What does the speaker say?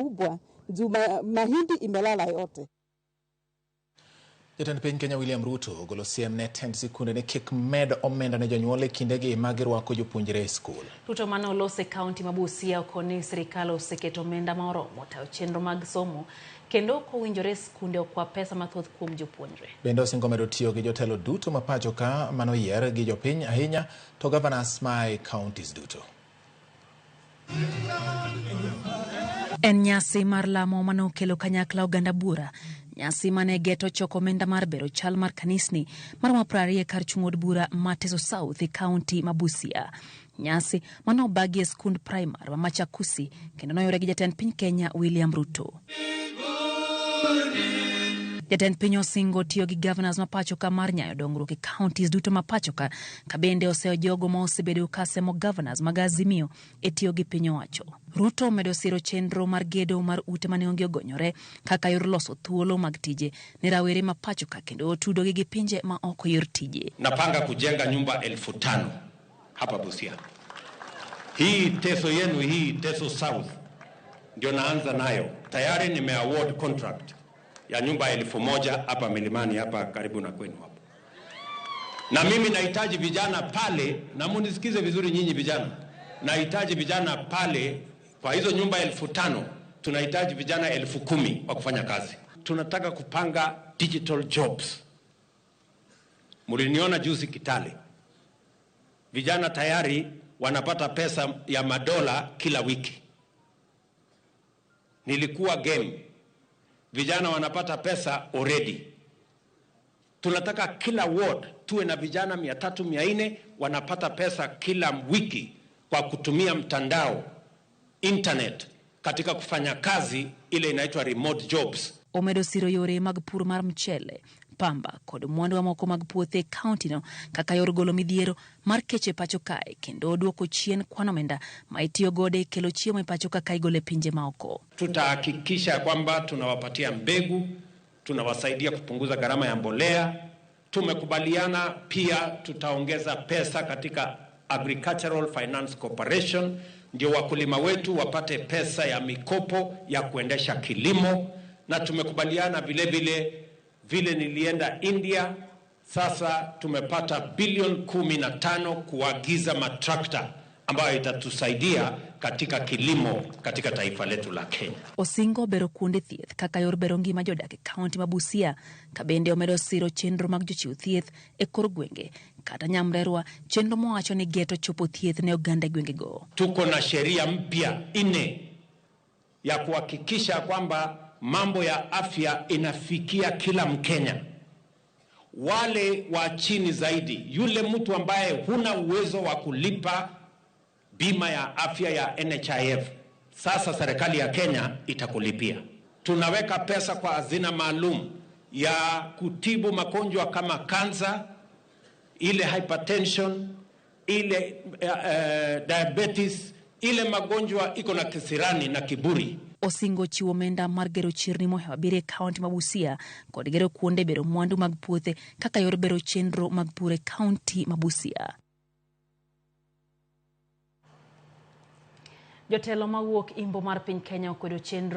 Kubwa juu mahindi imelala yote. Jatend piny Kenya William Ruto ogolo siem ne tend sikunde ni kik med omenda ne jonyuol e kindegi ma girwako jopuonjre e skul. Ruto mane oloso e kaunti ma Busia okoni ni sirikal oseketo omenda ma oromo tayo chenro mag somo kendo ok owinjore skunde okwa pesa mathoth kuom jopuonjre. Bende osingo medo tiyo gi jotelo duto ma pacho ka manoyier gi jopiny ahinya to governors ma e counties duto. En nyasi mar lamo mane okelo kanyakla oganda buora. Nyasi mane geto choko omenda mar bero chal mar kanisni maromo 20 kar chung' od bura ma Teso South e kaunti ma Busia. Nyasi mane obagi e skund primar ma Machakusi kendo noyore gi jatend piny Kenya William Ruto. Jatend piny osingo tiyo gi governors ma pacho ka mar nyayo dongruok e counties duto ma pacho ka, ka bende oseyo jogo ma osebedo ka semo governors mag Azimio e tiyo gi piny owacho. Ruto omedo siro chenro mar gedo mar ute mane onge ogonyore kaka yor loso thuolo mag tije ne rawere ma pacho ka kendo otudogi gi pinje ma oko yor tije. Napanga kujenga nyumba 5,000 hapa Busia. Hii Teso yenu hii Teso South ndio naanza nayo. Tayari nime award contract ya nyumba 1,000 hapa milimani hapa karibu na kwenu hapo. Na mimi nahitaji vijana pale, na munisikize vizuri nyinyi vijana. Nahitaji vijana pale kwa hizo nyumba 5,000 tunahitaji vijana 10,000 wa kufanya kazi. Tunataka kupanga digital jobs. Muliniona juzi Kitale. Vijana tayari wanapata pesa ya madola kila wiki. Nilikuwa game. Vijana wanapata pesa already. Tunataka kila ward tuwe na vijana 300, 400 wanapata pesa kila wiki kwa kutumia mtandao, internet, katika kufanya kazi ile inaitwa remote jobs. Omedo siro yore mag pur mar mchele, pamba kod mwandu mamoko mag puothe e kaunti no kaka yor golo midhiero mar kech e pacho kae kendo duoko chien kwan omenda ma itiyo godo e kelo chiemo e pacho ka igolo e pinje maoko. Tutahakikisha kwamba tunawapatia mbegu, tunawasaidia kupunguza gharama ya mbolea. Tumekubaliana pia tutaongeza pesa katika Agricultural Finance Corporation ndio wakulima wetu wapate pesa ya mikopo ya kuendesha kilimo, na tumekubaliana vile vile, vile nilienda India, sasa tumepata bilioni 15 kuagiza matrakta ambayo itatusaidia katika kilimo katika taifa letu la Kenya. Osingo bero kuonde thieth kaka yor bero ngima jodak e kaunti ma Busia, ka bende omedo siro chenro mag jochiw thieth e kor gwenge kata nyamrerwa, chenro mowacho ni geto chopo thieth ne oganda e gwengego. Tuko na sheria mpya 4 ya kuhakikisha kwamba mambo ya afya inafikia kila Mkenya. Wale wa chini zaidi, yule mtu ambaye huna uwezo wa kulipa bima ya afya ya NHIF, sasa serikali ya Kenya itakulipia. Tunaweka pesa kwa hazina maalum ya kutibu magonjwa kama kansa, ile hypertension, ile diabetes, ile magonjwa iko na kisirani na kiburi. Osingo chiwo omenda mar gero chirni mohewo abiriyo e kaunti ma Busia kod gero kuonde bero mwandu mag puothe kaka yor bero chenro mag pur e kaunti ma Busia. Jotelo mawuok imbo mar piny Kenya okwedo chenro